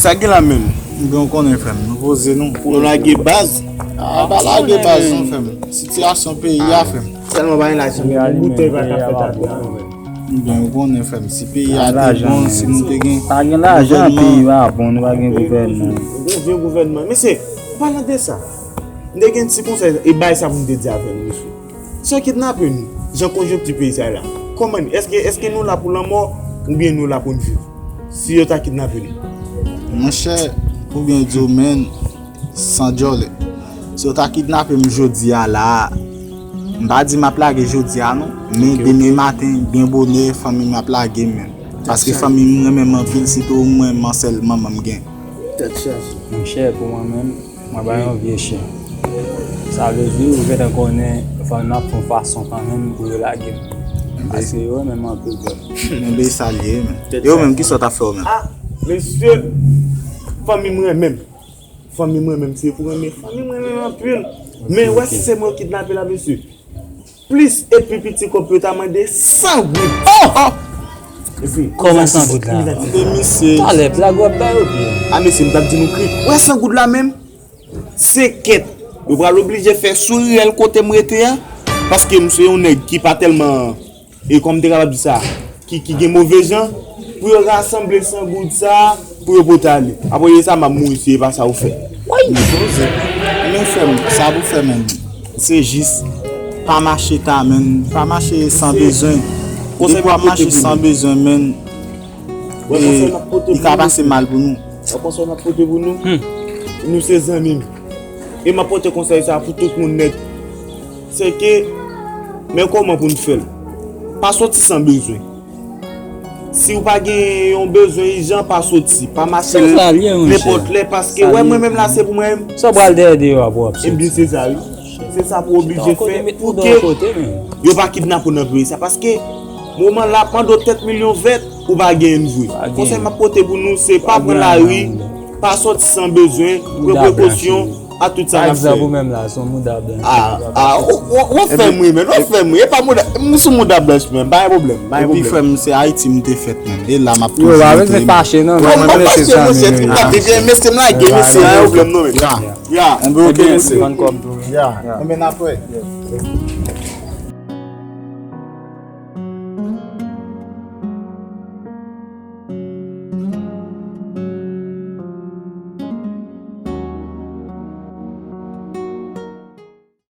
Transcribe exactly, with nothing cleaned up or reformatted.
Sa gen la menm? Ebyen, ou konnen, frè m, nou poze nou. Pou nou lage baz? A, pa lage baz non, frè m. Sitiyasyon peyi a, frè m. Sèlman pa gen lajan. Yon boutèy pa ka fè tabla. Ebyen, ou konnen, frè m, si peyi a te bon, si nou te gen. Pa gen lajan, peyi pa bon, nou pa gen gouvènman. Nou gen vye gouvènman. Mesye, an palan de sa, m te gen ti konsèy e bay sa pou m te di avè nou, mesye. Si yo kidnape nou, jan konjonkti peyi sa ye la, kòman n, èske, èske nou la pou lanmò oubyen nou la pou n viv? Si yo ta kidnape nou. Monchè, pou byen di w, menn, san djòlè. Si yo ta kidnape m jodi a la a, m pa di m ap lage jodi a non, men demen maten, byen bonè, fanmi m ap lage m, menn. Paske fanmi m renmen m anpil, sitou mwen, m sèl manman m gen. Tèt chaje. Monchè, pou mwen menm, mwen ba yon vye chen. Sa vle di, ou gentan konnen, fò n ap fè yon fason kanmenm pou yo lage m. Paske yo renmen m anpil, frè m. Men be sa l ye, men. E ou menm, kisa w t ap fè ou menm? Ah, mesye, fanmi m renmen m. Fanmi m renmen m, se pou renmen fanmi m renmen m anpil. Men wè si se mwen yo kidnape la, mesye. Plis epi piti kòb yo ta mande san goud. Oh! Oh! Mesye, kòman san goud la? Tande misye. Talè, blag w ap bay oubyen? A mesye, m t ap di nou krik. Wè san goud la menm? Se kèt. Yo pral oblije fè sou riyèl kote m rete a. Paske m se yon nèg ki pa tèlman, e kòman m te kapab di sa, ki, ki gen move jan, pou yo rasanble san goud sa a, pou yo pote ale. Apre sa, m ap mouri si e pa sa ou fè. Woy! Men frè m, sa pou fè menm, se jis pa mache ta menm, pa mache san bezwen. Depi w ap mache san bezwen, menm, li ka pase mal pou nou. Wè konsèy m ap pote pou nou? Nou se zanmi m. E m ap pote konsèy sa a pou tout moun nèt. Se ke, men kòman pou n fè l? Pa soti san bezwen. Si w pa gen yon bezwen ijan, pa soti. Pa mache nenpòt lè, paske wè mwen menm la se pou mwen menm. Sa w pral dèyè deyò a pou w ap soti? Ebyen se sa wi. Se sa pou oblije fè pou ke yo pa kidnape w nan peyi sa. Paske moman la ap mande w tèt milyon vèt, ou pa genyen l vre. Konsèy m ap pote pou nou se pa pran lari, pa soti san bezwen, pran prekosyon a tout sa n ap fè. Pa egzanp ou menm la, se yon mouda blanch. Ah, ah, w ap fè m ri, menn, w ap fè m ri. E pa mouda, m sou mouda blanch, menn, pa gen pwoblèm, pa gen pwoblèm. Epi frè m, se Ayiti m te fèt, menn. E la m ap toujou rete. Yo, pa bezwen fache non, nou pa bezwen fache, monchè, tripòte byen, mesye, m lage, mesye, pa gen pwoblèm non, menn. Ya. Ya. Enben, ok, mesye. Ya. Enben, n ap wè.